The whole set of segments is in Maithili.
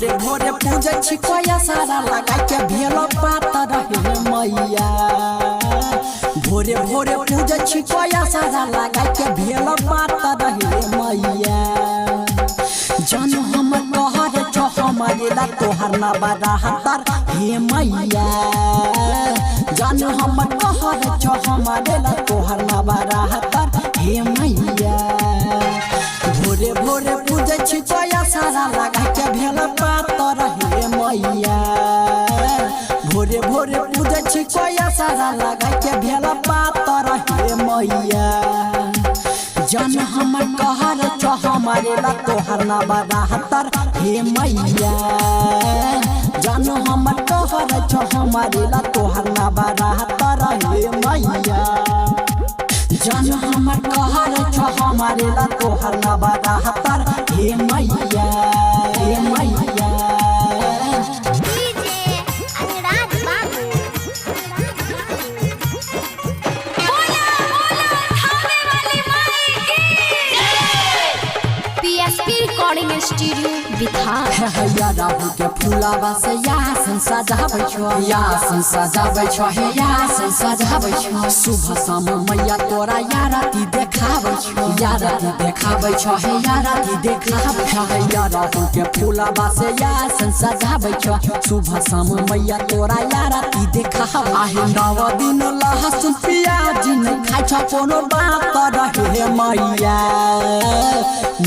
भोरे भोरे पूजै छी कोया सारा लगा के भेल पात रहे मैया। भोरे भोरे पूजै छी कोया सारा लगा के भेल पात रहे मैया। जन हम तोहर छो हमारे ला तोहर ना बराहतर हे मैया। जन हम तोहर छो हमारे ला तोहर ना बराहतर हे मैया। भोरे भोरे पूजै छी कोया सारा लगा के भेल पात रहे मैया। भोरे भोरे पूजै छी कोया सारा लगा के भेल पात रहे मैया। जन हमर कहर छो हमारे ला तोहर ना बराहतर हे मैया। जन हमर कहर छो हमारे ला तोहर ना बराहतर हे मैया। जन हमर कहर छो हमारे ला तोहर ना बराहतर हे मैया, हे मैया। डीजे अनुराग बाबू। बोला बोला थाने वाली माई की। PSP recording studio Bihar. हे राहु के फूलावा से यासन सजाबै छो, यासन सजाबै छो, हे यासन सजाबै छो। सुबह शाम मैया तोरा याराती देखाबै छो, याराती देखाबै छो, हे याराती देखाबै छो। हे राहु के फूलावा से यासन सजाबै छो, सुबह शाम मैया तोरा याराती देखाबै। आहे नव दिन लहसुन प्याज नहीं खाइ छो कोनो बात रहे मैया।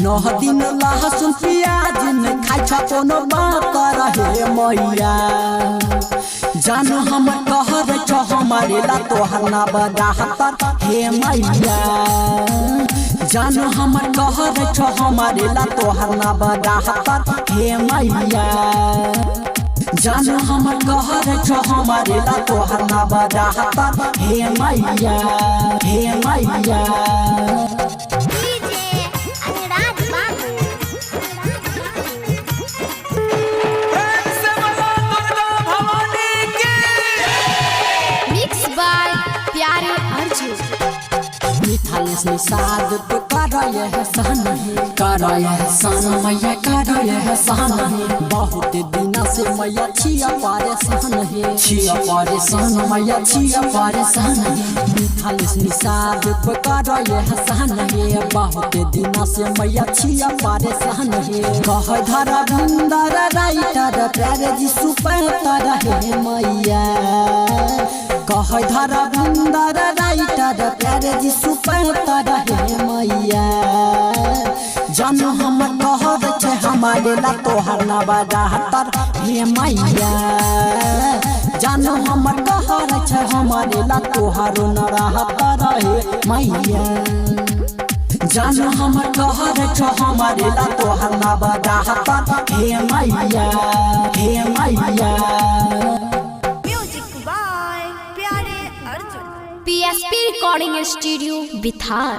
नौ दिन लहसुन प्याज नहीं खाइ छो कोनो बात रहे मैया। जान हमर कहर छो हमारे ला तोहर ना बराहतर हे मैया। जान हमर कहर छो हमारे ला तोहर ना बराहतर हे मैया। जान हमर कहर छो हमारे ला तोहर ना बराहतर हे मैया, हे मैया। डीजे अनुराग बाबू। प्रेम से बोलो दुर्गा भवानी की। मिक्स बाय प्यारे अर्जुन। मिथालेश निषाद तो करय है सहन, करय है सन मैया, करय है सहन। बहुत दिना से मैया छिया परेशान है, छिया परेशान मैया, छिया परेशान है। मिथालेश निषाद तो करय है सहन है, बहुत दिना से मैया छिया परेशान है। कह धरा भंडार राइटर प्यारे जी सुपैतर हे मैया। कह धरा भंडार राइटर प्यारे जी सुपैतर हे मैया। जन हमर कहर छै हमारे ला तोहर ना बराहतर हे मैया। जन हमर कहर छै हमारे ला तोहर ना रहतर हे मैया। जन हमर कहर छो हमारे ला तोहर ना बराहतर हे मैया, हे मैया। म्यूजिक बाय प्यारे Arjun. PSP recording studio Bihar.